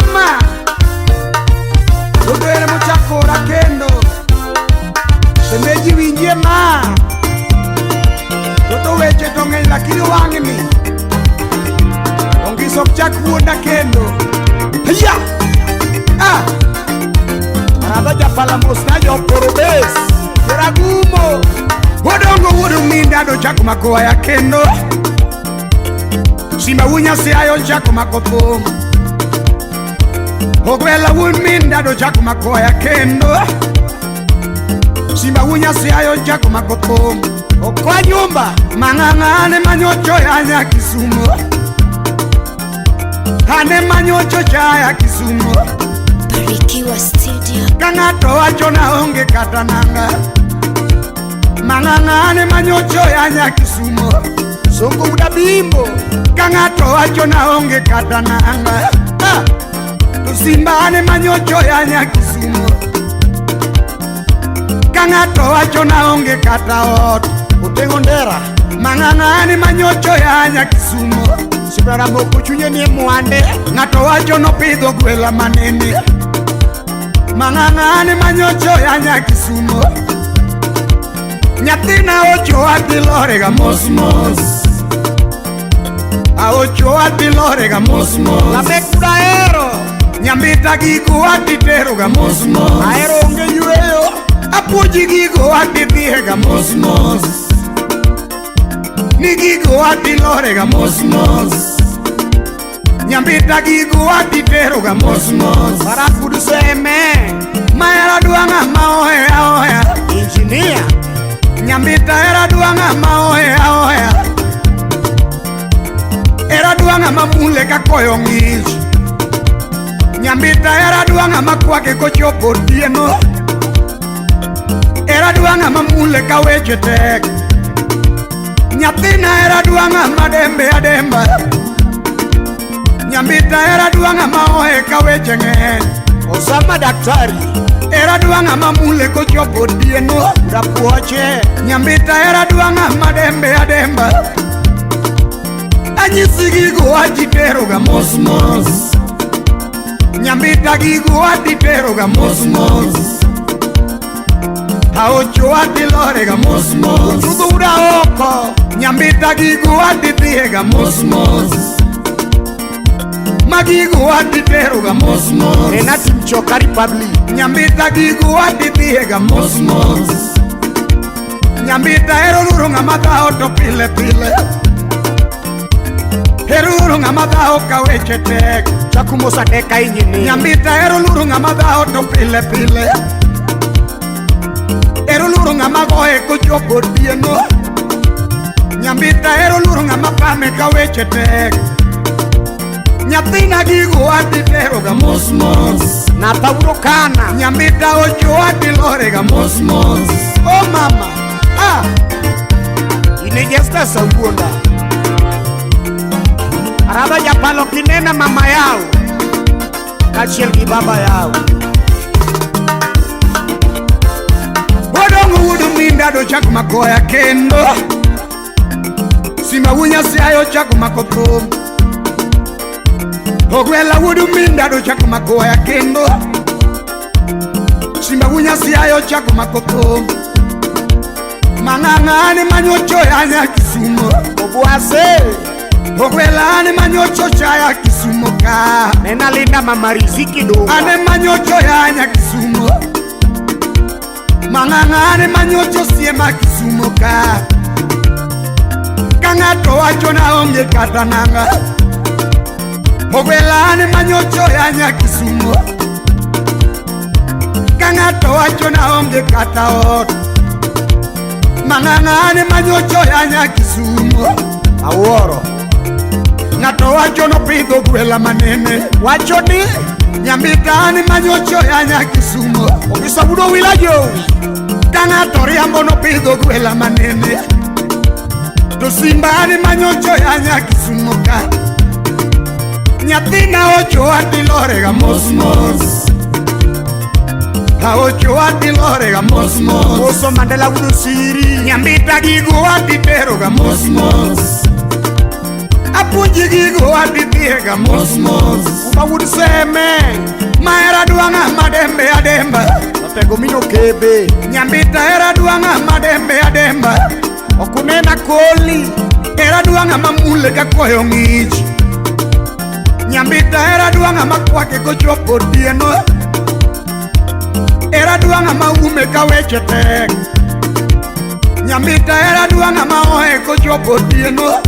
Mama Toto ere mochakora kendo Shemeji winjie ma Toto weche to ng'eny lakini wang'ni Ongiso ok chak wuonda kendo. Hiya! Ah! Aradha japala mos na joporo bes. Ragumo! Odongo wuod minda dochako mako waya kendo. Simba wunya siayo chako mako thum. Ogwela wuod minda dochako mako waya kendo. Simba wunya siayo chako mako thum. Okwa nyumba. Mang'ang'ane manyocho yanya Kisumo. Ane manyocho chaya Kisumo. Barikiwa Studio. Ka ng'ato wacho na onge kata nanga. Mang'ang'ane manyocho yanya Kisumo. Songo uda bimbo. Ka ng'ato wacho na onge kata nanga. Ah! To Simba ane manyocho yanya Kisumo. Ka ng'ato wacho na onge kata ot. Otengo ndera. Mang'ang'ane manyocho yanya Kisumo. Sibara moko chunye nie mwande. Ng'ato wacho nopidho gwela manene. Mang'ang'ane manyocho yanya Kisumo. Nyathina ocho adhi lorega mos mos. Aocho adhi lorega mos mos. Lamek uda hero. Nyambita gigo adhi teroga mos mos. Ahero onge yweyo. Apuonji gigo adhi dhiega mos mos. Ni gigo adhi lorega mos mos. Nyambita gigo adhi teroga mos mos. Barak udu seme. Mahera dwang'a ma oheya oheya. Engineer. Nyambita era dwang'a ma oheya oheya. Era dwang'a ma mule ka koyo ng'ich. Nyambita era dwang'a ma kwake kochopo otieno. Era dwang'a ma mule ka weche tek. Nyathina era dwang'a ma dembe ademba. Nyambita era dwang'a ma ohe ka weche ng'eny. Osama daktari. Era dwang'a ma mule kochopo otieno. Uda puoche. Nyambita era dwang'a ma dembe ademba. Anyisi gigo aji teroga mos mos. Nyambita gigo adhi teroga mos mos. Aocho adhi lorega mos mos. Chudho uda oko. Nyambita gigo adhi dhiega mos mos. Magigo adhi teroga mos mos. Renati Mchoka Republic. Nyambita gigo adhi dhiega mos mos. Nyambita ero luro ng'ama dhawo to pile pile. Ero luro ng'ama dhawo ka weche tek. Chakumo sadeka engineer. Nyambita ero luro ng'ama dhawo to pile pile. Ero luro ng'ama goye kochopo otieno. Nyambita ero luro ng'ama pame ka weche tek. Nyathina gigo adhi teroga mos mos. Natha udo kana. Nyambita ocho adhi lorega mos mos. Oh mama, ah. Ine Jesta Sawuonda. Aradha japalo kinena mama yao. Kaachiel gi baba yao. Odongo wuod minda dochako makoya kendo. Simba wunya siayo chako mako thum. Ogwela wuod minda dochako makoya kendo. Simba wunya siayo chako mako thum. Mang'ang'ane manyocho yanya Kisumo. Obwase. Ogwela ane manyocho chaya Kisumo ka. Nena Linda mama Riziki Dunga. Ane manyocho yanya Kisumo. Mang'ang'ane manyocho siema Kisumo ka. Ka ng'ato wacho na onge kata nanga. Ogwela ane manyocho yanya Kisumo. Ka ng'ato wacho na onge kata ot. Mang'ang'ane manyocho yanya Kisumo. Awuoro. Ng'ato wacho nopidho gwela manene. Wacho ni Nyambita ane manyocho yanya Kisumo. Obisa budo wila jowi. Ka ng'ato riambo nopidho gwela manene. To Simba ane manyocho yanya Kisumo ka. Nyathina ocho adhi lorega mos mos. Aocho adhi lorega mos mos. Oso Mandela udo siri. Nyambita gigo adhi teroga mos mos. Apuonji gigo adhi iye ga mos mos. Uma wuod seme. Mahera dwang'a madembe ademba. Otego mino kebe. Nyambita hera dwang'a madembe ademba. Okunena koli. Hera dwang'a mamule ka koyo ng'ich. Nyambita hera dwang'a makwake kochopo otieno. Hera dwang'a maume ka weche tek. Nyambita hera dwang'a maoe kochopo otieno.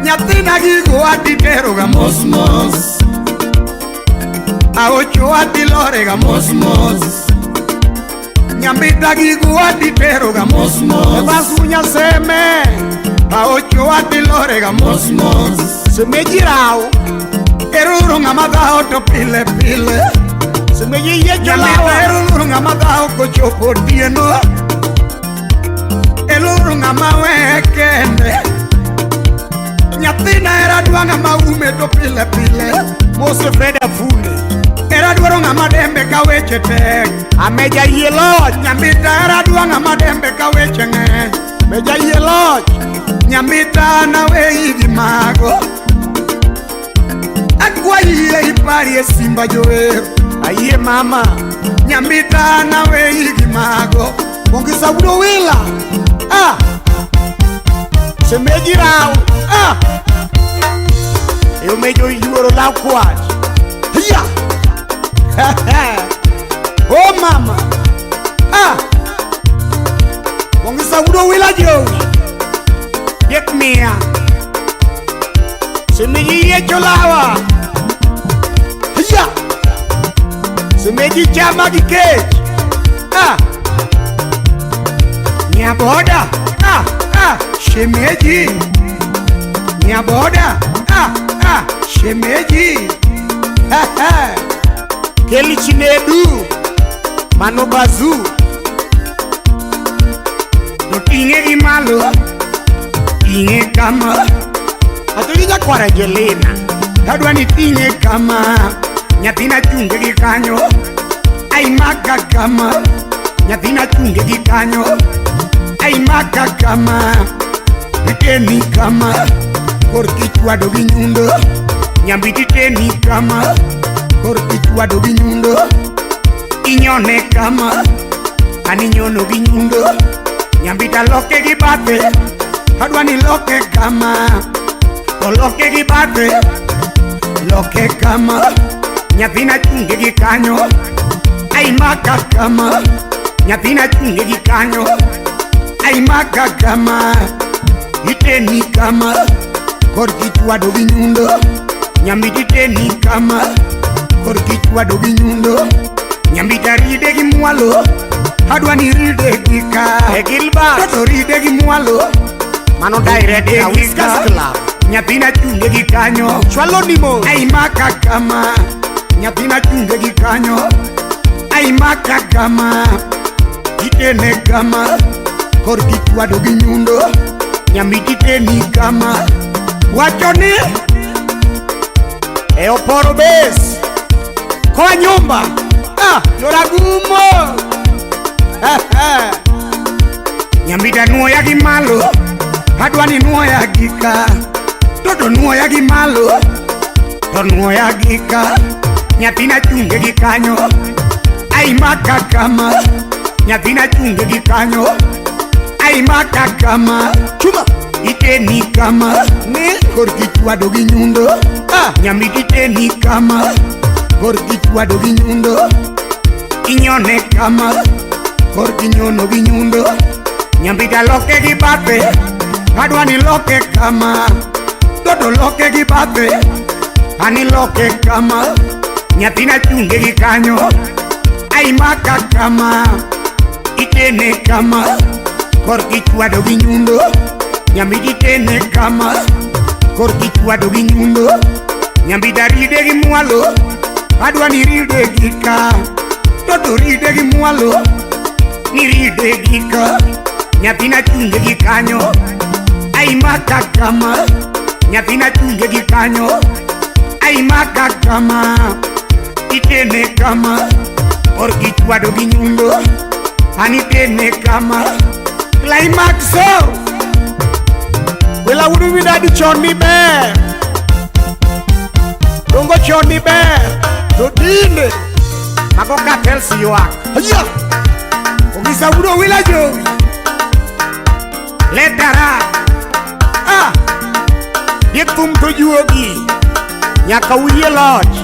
Nyathina gigo adhi tero ga mos mos. Aocho adhi lore ga mos mos. Nyambita gigo adhi tero ga mos mos. Evasunya seme. Aocho adhi lore ga mos mos. Semeji raw. Eruru ng'ama dhawo to pile pile. Semeji yiecho Nyambita lawa. eruru ng'ama dhawo kochopo otieno. Eluru ng'ama weye kende. Nyathina hera dwa ng'ama ume to pile pile. Mose Fred Afunde. Hera dwaro ng'ama dembe ka weche tek. Ameja yie loch. Nyambita hera dwa ng'ama dembe ka weche ng'eny. Meja yie loch. Nyambita naweyi gi mago. Akwayi iparie simba jower. Ayie mama. Nyambita naweyi gi mago. Bongisa wuod Wila. Ah. Semeji raw. Ah. E omejo yuoro law kwach. Hiya! Oh mama! Ah! Bongisa wuod Wila jowi. Diek mia. Semeji yiecho lawa. Hiya! Semeji chama gi kech. Ah. Nyaboda! Ah! Ah! Shemeji! Nyaboda! Ah! Ah! Shemeji! Keli Chinedu. Mano Bazu. To ting'e gi malo. Ting'e kama. Achoji nyakwar Angelina. Adwa ni ting'e kama. Nyathina chunge gi kanyo. Aimaka kama. Nyathina chunge gi kanyo. Aimaka kama. Iteni kama. Korki chwado gi nyundo. Nyambiti teni kama. Korki chwado gi nyundo. Inyone kama. An inyono gi nyundo. Nyambita loke gi bathe. Adwa ni loke kama. To loke gi bathe. Loke kama. Nyathina chunge gi kanyo. Aimaka kama. Nyathina chunge gi kanyo. Aimaka kama. Iteni kama. Korki chwado gi nyundo. Nyambiti teni kama. Korki chwado gi nyundo. Nyambita ride gi mwalo. Adwa ni ride gi ka. E Gilbert. Toto ride gi mwalo. Mano director Whiskers Club. Nyathina chunge gi kanyo. Chwalo ni mos. Aimaka kama. Nyathina chunge gi kanyo. Aimaka kama. Itene kama. Korki chwado gi nyundo. Nyambiti teni kama. Wacho ni E Oporo Base. Koa nyumba. Ah, Joragumo. Nyambita nuoya gi malo. Adwa ni nuoya gi ka. Toto nuoya gi malo. To nuoya gi ka. Nyathina chunge gi kanyo. Aimaka kama. Nyathina chunge gi kanyo. Aimaka kama. Chuma. Iteni kama. Ni. Korki chwado gi nyundo. Ah. Nyambiti teni kama. Korki chwado gi nyundo. Inyone kama. Korki nyono gi nyundo. Nyambita loke gi bathe. Adwa ni loke kama. Toto loke gi bathe. Ani loke kama. Nyathina chunge gi kanyo. Aimaka kama. Itene kama. Korki chwado gi nyundo. Nyambiti tene kama. Korki chwado gi nyundo. Nyambita ride gi mwalo. Adwa ni ride gi ka. Toto ride gi mwalo. Ni ride gi ka. Nyathina chunge gi kanyo. Aimaka kama. Nyathina chunge gi kanyo. Aimaka kama. Itene kama. Korki chwado gi nyundo. Ani tene kama. Climaxo. Wila wuod widadi chon ni ber. choni ber to tinde mago cartels ywak. Aya. Ogisa wudo wila jowi letara. Ah. Diek thum to juogi nyaka uyie loch.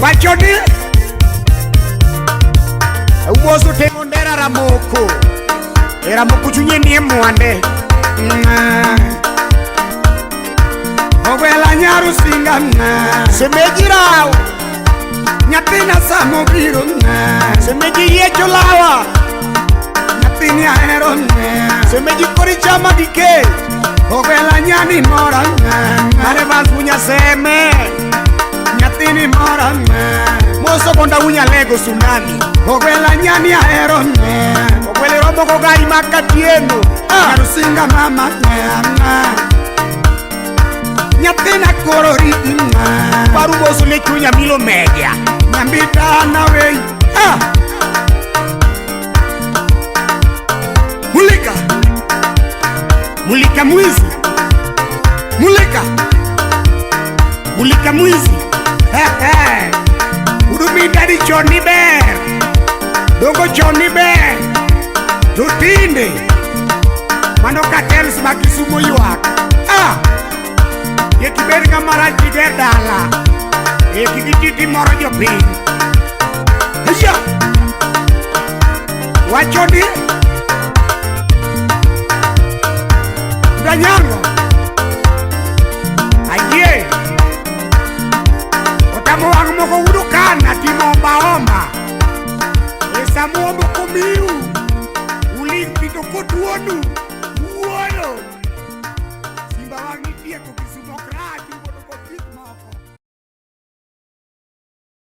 Wacho ni Umoso temo ndera ramoko e ramoko chunye nie mwande. Ogwela nyaru singa. Semeji raw. Nyathina samobiro. Semeji yiecho lawa. Nyathini ahero. Semeji kori chama gi kech. Ogwela nyani mora. Mane vans munya seme. Nyathini mora. Moso konda unya lego tsunami. Ogwela nyani ahero. Ogwele romo go gari makatieno. Nyaru singa mama. Nyathina koro riti. Paru moso ne chunya milo meja. Nyambita na wei. Ah. Mulika. Mulika mwizi. Mulika. Mulika mwizi. Udumi dadi choni ber. Dongo choni ber. To tinde mano cartels ma Kisumo ywak. Ah. Kik ibed ng'ama rach kiger dala. E kik iti timoro jopiny. Aya. Wacho ni Danyango. Ayie. Otamo wang' moko udo kana timo omba omba. E samuombo komiu. Uling' thi to kotuonu. Wuoyo. Simba wang' itieko Kisumo kra.